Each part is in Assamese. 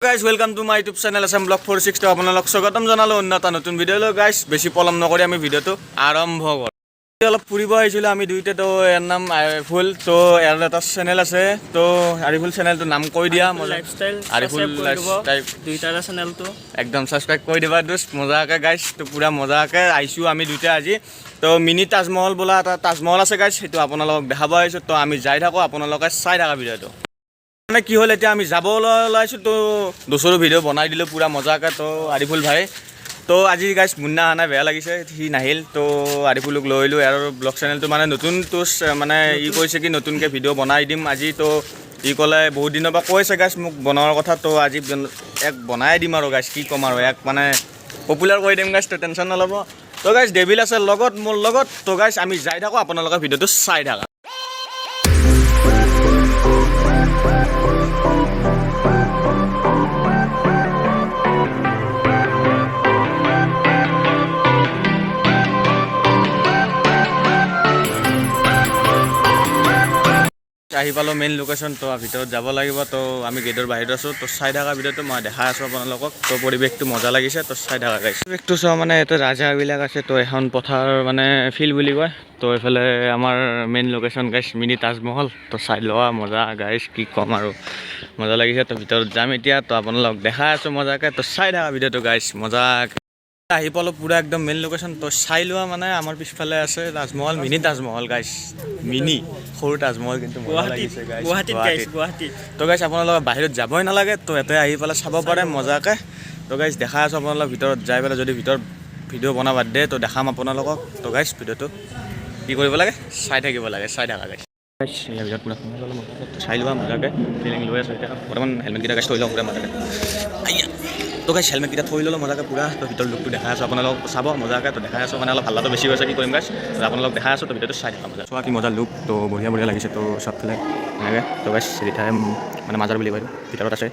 Guys, welcome to my YouTube channel Assam Vlog 462। আপোনালোক স্বাগতম জনালোঁ অন্য এটা নতুন ভিডিঅ'লৈ। গাইজ, বেছি পলম নকৰি আমি ভিডিঅ'টো আৰম্ভ কৰোঁ। অলপ ফুৰিব আহিছিলোঁ আমি দুইটা। তো ইয়াৰ নাম আৰিফুল। তো ইয়াৰ এটা চেনেল আছে। তো আৰিফুল, চেনেলটোৰ নাম কৈ দিয়া মজা। লাইফষ্টাইল। আৰিফুল লাইফষ্টাইল। দুইটাৰে চেনেলটো। একদম ছাবস্ক্ৰাইব কৰি দিবা দোস্ত, মজাকৈ। গাইজ, তো পূৰা মজাকৈ আহিছোঁ আমি দুইটা আজি। তো মিনি তাজমহল বোলা এটা তাজমহল আছে গাইজ, সেইটো আপোনালোকক দেখাব আহিছোঁ। তো আমি যাই থাকোঁ, আপোনালোকে চাই থাকা ভিডিঅ'টো। মানে কি হ'ল, এতিয়া আমি যাব ওলাইছোঁ, তো দোচৰো ভিডিঅ' বনাই দিলোঁ পূৰা মজাকৈ। তো আৰিফুল ভাই, তো আজি গাইজ মুন্না অহা নাই, বেয়া লাগিছে, সি নাহিল। তো আৰিফুলক লৈ আহিলোঁ। ইয়াৰ ব্লগ চেনেলটো মানে নতুন, তো মানে ই কৈছে কি নতুনকৈ ভিডিঅ' বনাই দিম আজি। তো ই ক'লে, বহুত দিনৰ পৰা কৈছে গাইজ মোক বনোৱাৰ কথা। তো আজি এক বনাই দিম আৰু গাইজ, কি ক'ম আৰু, এক মানে পপুলাৰ কৰি দিম গাইজ, তো টেনশ্যন নল'ব। তো গাইজ, ডেভিল আছে লগত, মোৰ লগত। তো গাইজ, আমি যাই থাকোঁ, আপোনালোকে ভিডিঅ'টো চাই থাকা। আহি পালোঁ মেইন লোকেশ্যন। তো ভিতৰত যাব লাগিব। তো আমি গেটৰ বাহিৰত আছোঁ। তো চাই থকা ভিডিঅ'টো, মই দেখাই আছোঁ আপোনালোকক। তো পৰিৱেশটো মজা লাগিছে, তো চাই থাকা গাইজ। পৰিৱেশটো চোৱা, মানে ইয়াতে ৰাজাবিলাক আছে। তো এখন পথাৰ, মানে ফিল্ড বুলি কয়। তো এইফালে আমাৰ main location guys, mini Taj Mahal. তো চাই লোৱা, মজা গাইজ, কি ক'ম আৰু, মজা লাগিছে। তো ভিতৰত যাম এতিয়া। তো আপোনালোকক দেখাই আছোঁ মজাকৈ। তো চাই থাকা ভিডিঅ'টো গাইজ, মজাকৈ। আহি পালোঁ পূৰা একদম মেইন লোকেশ্যন। তো চাই লোৱা, মানে আমাৰ পিছফালে আছে Taj Mahal, mini Taj Mahal guys, mini সৰু তাজমহল, কিন্তু মজা গুৱাহাটীত। লাগিছে গাইজ। গুৱাহাটীত গাইজ, গুৱাহাটীত। তো গাইজ, আপোনালোকে বাহিৰত যাবই নালাগে। তো ইয়াতে আহি পেলাই চাব পাৰে মজাকৈ। তো গাইজ, দেখাই আছোঁ আপোনালোক ভিতৰত যাই পেলাই। যদি ভিতৰত ভিডিঅ' বনাব দে, তো দেখাম আপোনালোকক। তো গাইজ, ভিডিঅ'টো কি কৰিব লাগে, চাই থাকিব লাগে, চাই থাকা গাইজ। গাইজ, ইয়াৰ ভিতৰত পূৰা সোমাই ল'লোঁ মজাকৈ। তো চাই লোৱা, মজাকৈ ফিলিং লৈ আছোঁ। এতিয়া বৰ্তমান হেলমেটকেইটা গাইজ থৈ লওঁ পূৰা মজাকৈ। আইয়া, তো গাইজ, হেলমেটকেইটা থৈ ল'লোঁ মজাকৈ পূৰা। তো ভিতৰৰ লুকটো দেখাই আছোঁ আপোনালোকক, চাব মজাকৈ। তো দেখাই আছোঁ, মানে অলপ হাল্লাটো বেছি হৈছে, কি কৰিম গাইজ। তো আপোনালোক দেখাই আছোঁ, তো ভিডিঅ'টো চাই থাকা মজা। চোৱা, কি মজা লুক। তো বঢ়িয়া বঢ়িয়া লাগিছে। তো চবফালে এনেকৈ। তো গাইজ, ৰিঠাই মানে মাজাৰ বুলি কয়, ভিতৰত আছে,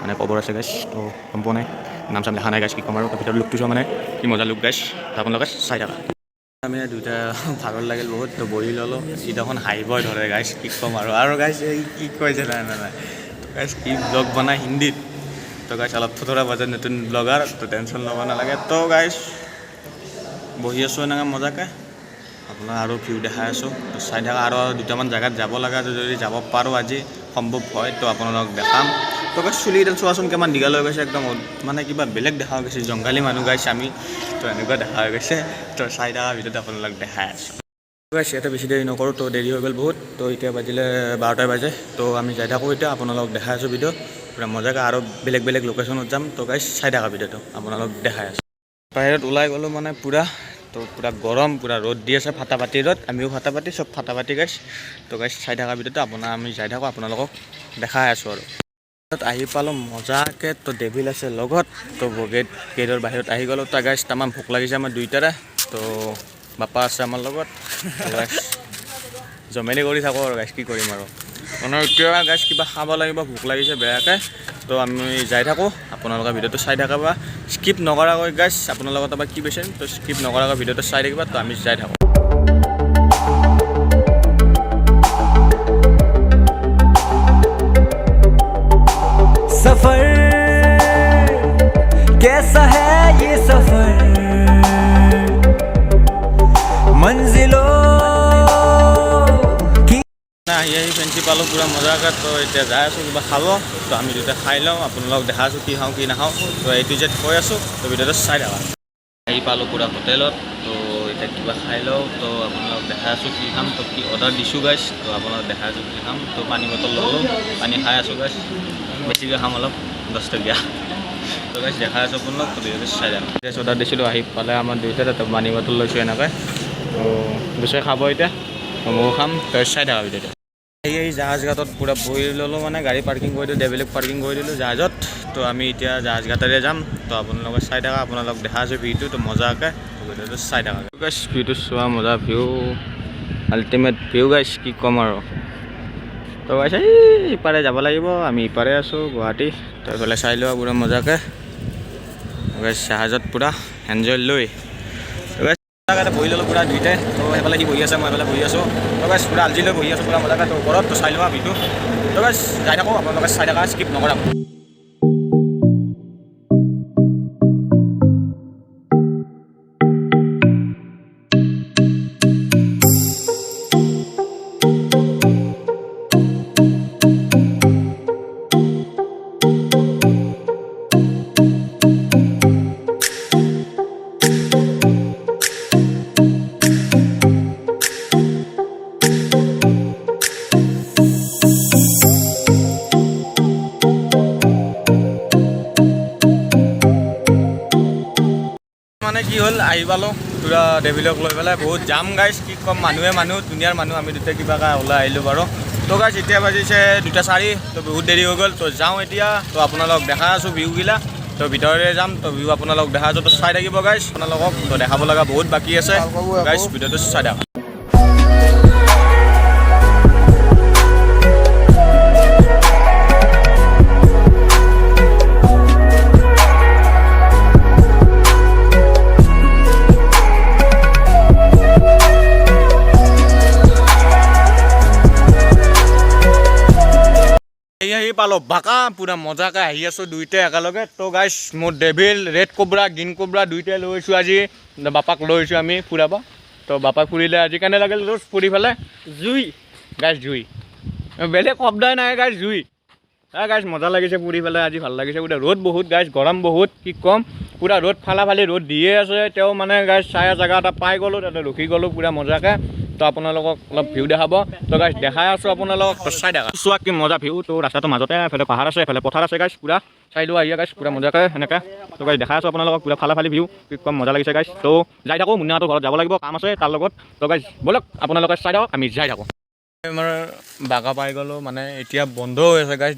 মানে কবৰ আছে গাইজ। তো গম পোৱা নাই, নাম চাম লেখা নাই গাইজ, কি ক'ম আৰু। তো ভিতৰৰ লুকটো চোৱা, মানে কি মজা লুক গাইজ। তো আপোনালোকে চাই থাকা। আমি দুটা ভাগৰ লাগিল বহুত, তো বহি ল'লোঁ। সি দেখোন হাঁহিবই ধৰে গাইজ, কি ক'ম আৰু। আৰু গাইজ, এই কি কৈছে, নাই নাই নাই। তো গাইজ, ই ব্লগ বনাই হিন্দীত। তো গাইজ, অলপ থুথৰা বাজে, নতুন ব্লগাৰ, তো টেনশ্যন ল'ব নালাগে। তো গাইজ, বহি আছোঁ এনেকৈ মজাকৈ, আপোনাৰ আৰু ভিউ দেখাই আছোঁ। তো চাই থাকা। আৰু দুটামান জেগাত যাব লগা আছে, যদি যাব পাৰোঁ আজি সম্ভৱ হয়, তো আপোনালোকক দেখাম। তো গাইজ, চুলিকেইডাল চোৱাচোন কিমান দীঘল হৈ গৈছে, একদম মানে কিবা বেলেগ দেখা হৈ গৈছে। জংঘলী মানুহ গাইজ আমি, তো এনেকুৱা দেখা হৈ গৈছে। তো চাই থকা ভিডিঅ'ত আপোনালোক দেখাই আছোঁ। গাইজ, ইয়াতে বেছি দেৰি নকৰোঁ, তো দেৰি হৈ গ'ল বহুত। তো এতিয়া বাজিলে 12টাই বাজে। তো আমি যাই থাকোঁ এতিয়া, আপোনালোকক দেখাই আছোঁ ভিডিঅ' পূৰা মজাকৈ। আৰু বেলেগ বেলেগ লোকেশ্যনত যাম। তো গাইজ, চাই থাকা ভিডিঅ'টো, আপোনালোক দেখাই আছোঁ। বাহিৰত ওলাই গ'লোঁ মানে পূৰা, তো পূৰা গৰম, পূৰা ৰ'দ দি আছে, ফাটাফাটি ৰ'দ। আমিও ফাটাফাটি, চব ফাটাফাটি গাইজ। তো গাইজ, চাই থকা ভিডিঅ'টো আপোনাৰ, আমি যাই থাকোঁ, আপোনালোকক দেখাই আছোঁ। আৰু আহি পালোঁ মজাকৈ। তো ডেভিল আছে লগত। তো গেটৰ বাহিৰত আহি গ'লোঁ। তো গাইজ, তামাম ভোক লাগিছে আমাৰ দুইটাৰে। তো বাপা আছে আমাৰ লগত। গাইজ, জমেলি কৰি থাকোঁ আৰু গাইজ, কি কৰিম আৰু। মানে এতিয়া গাইজ, কিবা খাব লাগিব, ভোক লাগিছে বেয়াকৈ। তো আমি যাই থাকোঁ, আপোনালোকে ভিডিঅ'টো চাই থাকা স্কিপ নকৰাকৈ। গাইজ, আপোনালোকৰ তাৰপৰা কি বিচাৰিম, তো স্কিপ নকৰাকৈ ভিডিঅ'টো চাই থাকিবা। তো আমি যাই থাকোঁ। सफर कैसा है ये सफर, मंजिलों की আহি আহি ফেঞ্চি পালোঁ পূৰা মজাকৈ। তো এতিয়া যাই আছোঁ কিবা খাব। তো আমি দুটা খাই লওঁ, আপোনালোকক দেখাই আছোঁ কি খাওঁ কি নাখাওঁ। তো এইটো যে কৈ আছোঁ, তো ভিডিঅ'টো চাই থাকা। আহি পালোঁ পূৰা হোটেলত। তো এতিয়া কিবা খাই লওঁ। তো আপোনালোকক দেখাই আছোঁ কি খাম, তো কি অৰ্ডাৰ দিছোঁ গাইজ। তো আপোনালোক দেখাই আছোঁ কি খাম। তো পানী বটল ল'লোঁ, পানী খাই আছোঁ গাইজ। বেছিকৈ খাম অলপ, 10 টকীয়া। তো গাইজ, দেখাই আছোঁ আপোনালোক, তো ভিডিঅ'টো চাই থাকক। অৰ্ডাৰ দিছিলোঁ, আহি পালে আমাৰ দুইটা। তো পানী বটল লৈছোঁ এনেকৈ। তো দুচই খাব এতিয়া, তো ময়ো খাম। তো চাই থাকা ভিডিঅ'টো। এই জাহাজ ঘাটত পূৰা বহি ল'লোঁ, মানে গাড়ী পাৰ্কিং কৰি দিলোঁ, ডেভেলপ পাৰ্কিং কৰি দিলোঁ জাহাজত। তো আমি এতিয়া জাহাজ ঘাটেৰে যাম। তো আপোনালোকে চাই থাকা, আপোনালোক দেখা আছোঁ ভিউটো, তো মজাকৈ। তো ভিডিঅ'টো চাই থাকা গাইজ। ভিউটো চোৱা, মজা ভিউ, আল্টিমেট ভিউ গাইজ, কি ক'ম আৰু। তো গাইজ, এই ইপাৰে যাব লাগিব, আমি ইপাৰে আছোঁ গুৱাহাটী। তো এইফালে চাই লোৱা পূৰা মজাকৈ গাইজ, জাহাজত পূৰা এনজয় লৈ। তো গাইজ, মজাকৈ বহি ল'লোঁ পূৰা দুইটাই। তো সেইফালে সি বহি আছে, মই এইফালে বহি আছোঁ। তো গাইজ, পূৰা আলজি লৈ বহি আছোঁ পূৰা মজাকৈ, তো ওপৰত। তো চাই লোৱা ভিউটো। তো গাইজ, যাই থাকোঁ, আপোনালোকে চাই থাকা, স্কিপ নকৰা। কি হ'ল, আহি পালোঁ পূৰা ডেভিলক লৈ পেলাই। বহুত জাম গাইছ, কি ক'ম, মানুহে মানুহ, দুনীয়াৰ মানুহ। আমি দুটা কিবাকৈ ওলাই আহিলোঁ বাৰু। তো গাইছ, এতিয়া বাজিছে 2:04, তো বহুত দেৰি হৈ গ'ল। তো যাওঁ এতিয়া। তো আপোনালোকক দেখাই আছোঁ ভিউগিলা। তো ভিতৰৰে যাম, তো ভিউ আপোনালোকক দেখা আছোঁ। তো চাই থাকিব গাইছ, আপোনালোকক তো দেখাব লগা বহুত বাকী আছে গাইছ। ভিডিঅ'টো চাই থাকক। আহি আহি পালোঁ বাকা, পূৰা মজাকৈ আহি আছোঁ দুইটাই একেলগে। তো গাইছ, মোৰ devil, red cobra, green cobra দুইটাই লৈ আহিছোঁ আজি। বাপাক লৈ আহিছোঁ আমি ফুৰাব। তো বাপাক ফুৰিলে আজি কেনে লাগিল দোস্ত ফুৰি পেলাই? জুই। গাইছ, জুই, বেলেগ শব্দই নাই গাইছ, জুই। গাইছ, মজা লাগিছে ফুৰি পেলাই আজি, ভাল লাগিছে পূৰা। ৰ'দ বহুত গাইছ, গৰম বহুত, কি ক'ম, পূৰা ৰ'দ, ফালা ফালি ৰ'দ দিয়ে আছে। তেওঁ মানে গাইছ, ছায়া জেগা এটা পাই গ'লোঁ, তাতে ৰখি গ'লোঁ পূৰা মজাকৈ। তো আপোনালোকক অলপ ভিউ দেখাব। তো গাইছ, দেখাই আছোঁ আপোনালোকক, তো চাই থাকা, চোৱা কি মজা ভিউ। তো ৰাস্তাটোৰ মাজতে এফালে পাহাৰ আছে, এফালে পথাৰ আছে গাইছ। পূৰা চাই লোৱা আহিয়া গাইছ, পূৰা মজাকৈ সেনেকৈ। তো গাইছ, দেখাই আছোঁ আপোনালোকক পূৰা ফালা ফালি ভিউ, কি ক'ম, মজা লাগিছে গাইছ। তো যাই থাকোঁ, মুন্নাহঁতৰ ঘৰত যাব লাগিব, কাম আছে তাৰ লগত। তো গাইছ, ব'লক, আপোনালোকে চাই থাকক, আমি যাই থাকোঁ। আমাৰ বাগা পাই গ'লোঁ, মানে এতিয়া বন্ধ হৈ আছে গাইছ,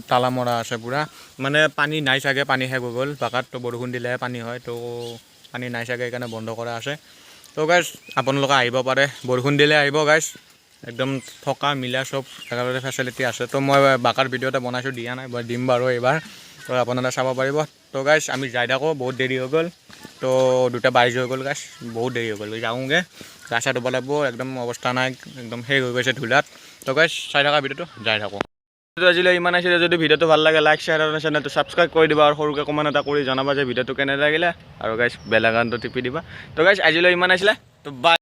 তালা মৰা আছে পূৰা। মানে পানী নাই চাগে, পানী শেষ হৈ গ'ল বাগাত। তো বৰষুণ দিলেহে পানী হয়, তো পানী নাই চাগে, সেইকাৰণে বন্ধ কৰা আছে। তো গাইছ, আপোনালোকে আহিব পাৰে, বৰষুণ দিলে আহিব গাইছ। একদম থকা মিলা চব একেলগে ফেচিলিটি আছে। তো মই বাকাৰ ভিডিঅ' এটা বনাইছোঁ, দিয়া নাই, মই দিম বাৰু এইবাৰ, তো আপোনালোকে চাব পাৰিব। তো গাইছ, আমি যাই থাকোঁ, বহুত দেৰি হৈ গ'ল। তো 2:22 হৈ গ'ল গাইছ, বহুত দেৰি হৈ গ'ল। যাওঁগৈ, গা চা ধুব লাগিব, একদম অৱস্থা নাই, একদম শেষ হৈ গৈছে ধূলাত। তো গাইছ, চাই থকা ভিডিঅ'টো, যাই থাকোঁ। ভিডিঅ'টো আজিলৈ ইমান আছিলে। যদি ভিডিঅ'টো ভাল লাগে, লাইক, শ্বেয়াৰ আৰু চেনেলটো ছাবস্ক্ৰাইব কৰি দিবা আৰু সৰুকৈ কমেণ্ট এটা কৰি জনাবা যে ভিডিঅ'টো কেনে লাগিলে। আৰু গাইছ, বেল আইকনটো টিপি দিবা। তো গাইছ, আজিলৈ ইমান আছিলে। তো বাই।